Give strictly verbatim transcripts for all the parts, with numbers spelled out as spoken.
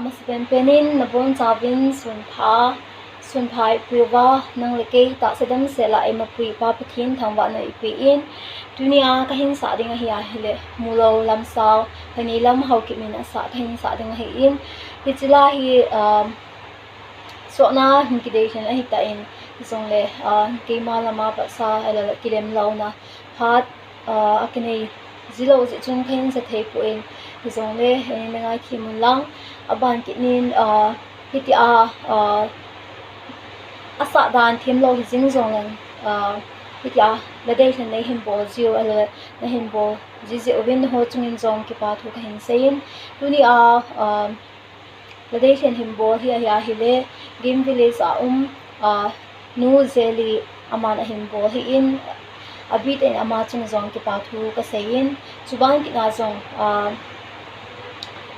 Amasapen penin nabonchauvin sunpha, sunpha eipeuva, nang le kei tahsa damsel a eimapui Pa Pathen thangvahna eipein, tunia kahinsah ding ahi ahile, Mulou Lamsao, Phaneilam Haokip in asah kahinsah ding ahin, hiche la hi, um, sohna hin kidei lheh ahitan, hijongle, ah, keima lama patsa, ahiloule kilem louna phat, ah, akinei jilou jeh chun kahin sa thei poi, hijongle, eh, neingaidam un lang, aban kit nin, ah, hitia, ah, asah dan themlou hijing jongleng, ah, hitia, la deilhen neihin bol jiu, ahiloule, nahin bol ji jeh uvin nangho chungin jong kipa thu kahin seiyin, tunia, ah, la deilhen hin bol hi ahi ahile, Game Village a um, ah, Nu Jeli aman ahin bol ahin, abit in ama chung jong kipa thu kaseiyin, chuban kit a jong, ah,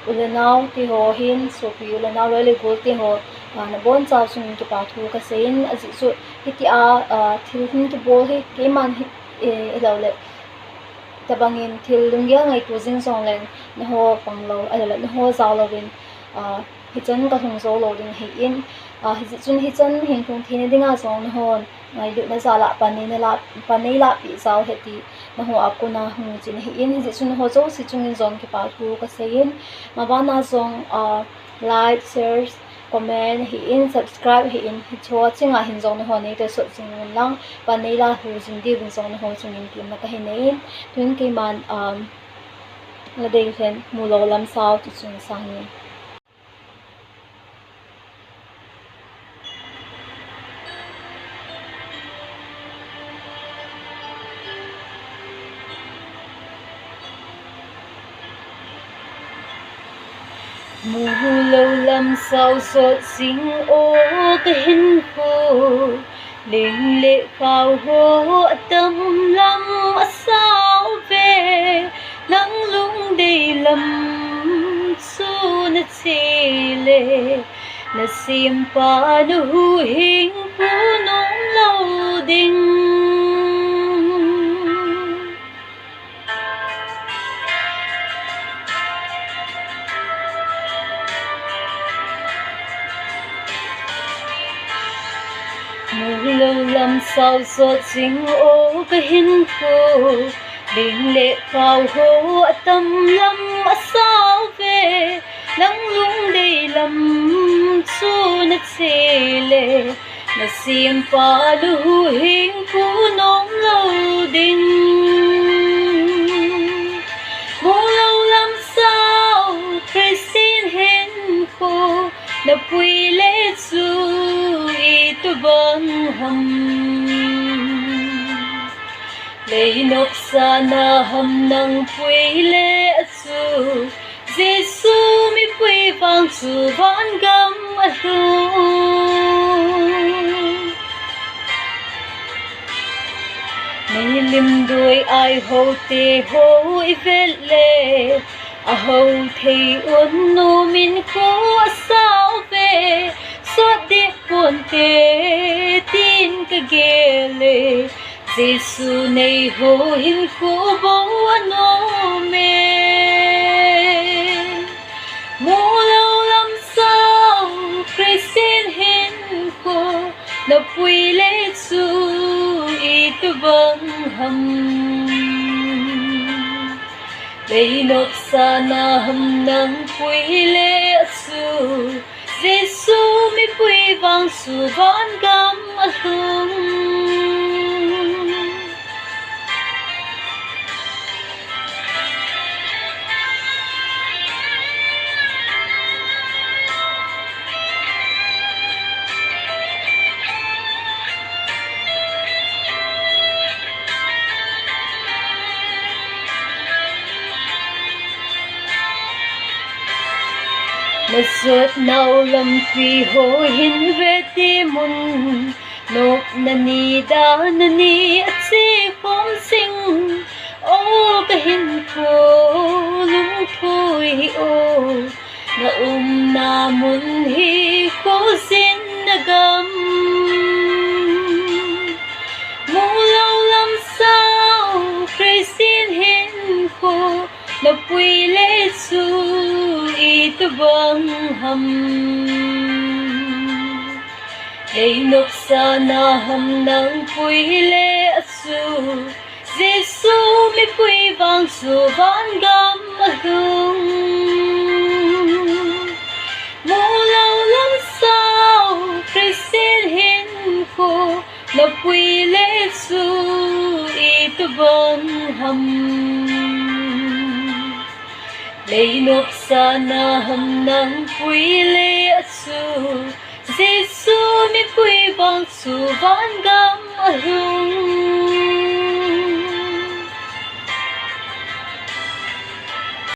u le nao teho hin, sopi u le nao loi le gol teho, ah, nabonchau chungin kipa thu kaseiyin, ajeh chu hitia, ah, thil hin kibol hi, keiman hi, eh, ahiloule, tobangin thil lunggel ngaito jing jongleng, nangho panglou, ahiloule, nangho jaolouvin, ah, hichan kalhung jou lou ding ahin, ah, hijeh chun hichan hin lhung theina dinga jong nanghon ngailutna jal a pan neila, pan neilahpeh jao hen ti nangho a kona hung chin ahin, hijeh chun nangho jouse chungin jong kipa thu kaseiyin, mabana jong, ah, like, share, comment ahin, subscribe ahin, hicheho chinga hin jong nangho neitosot jing un lang, pan neilahpeh jing diuvin jong nangho chungin temna kahin neiyin, tun keiman, um, la deilhen Mulou Lamsao chu chun sangin. Mulou Lamsao sot jing o kahinkho, leng le khao ho atam lam asao ve, nang lungdei lam chu nache le, nasempa nahuhhingpu nom lou ding. Mulou Lamsao sot jing o kahinkho, leng le khao ho atam lam asao ve, nang lungdei lam chu nache le, nasempa nahuhhingpu nom lou ding. Mulou Lamsao Christian hinkho, napui le chu itobang ham, leinop sana ham nang pui le chu, Jesu mipui vang chu vangam alhung. Milim dui aiho teho ivet le, ahou thei un nom in kho asao ve, sot deh ponte tin kagel e, Jesu neiho hinkho bou anom e. Mulou Lamsao Christian hinkho, napui le chu itobang ham, leinop sana ham nang pui le chu, Jesu mipui vang chu vangam alhung. Nasot nau lampi ho hin ve temun, nopna ni dana ni ache khom jing, o kahinkho lungthoi hi o, naumna mun hi kho jin nagam. Mulou Lamsao Christian hinkho, napui le chu i itobang ham. Leinop sana ham nang pui le achu, Jesu mipui vang chu van gam alhung. Mulou lamsau Christian hinkho napui le chu itobang ham. Leinop sana ham nang pui le achu, Jesu mipui vang chu van gam alhung.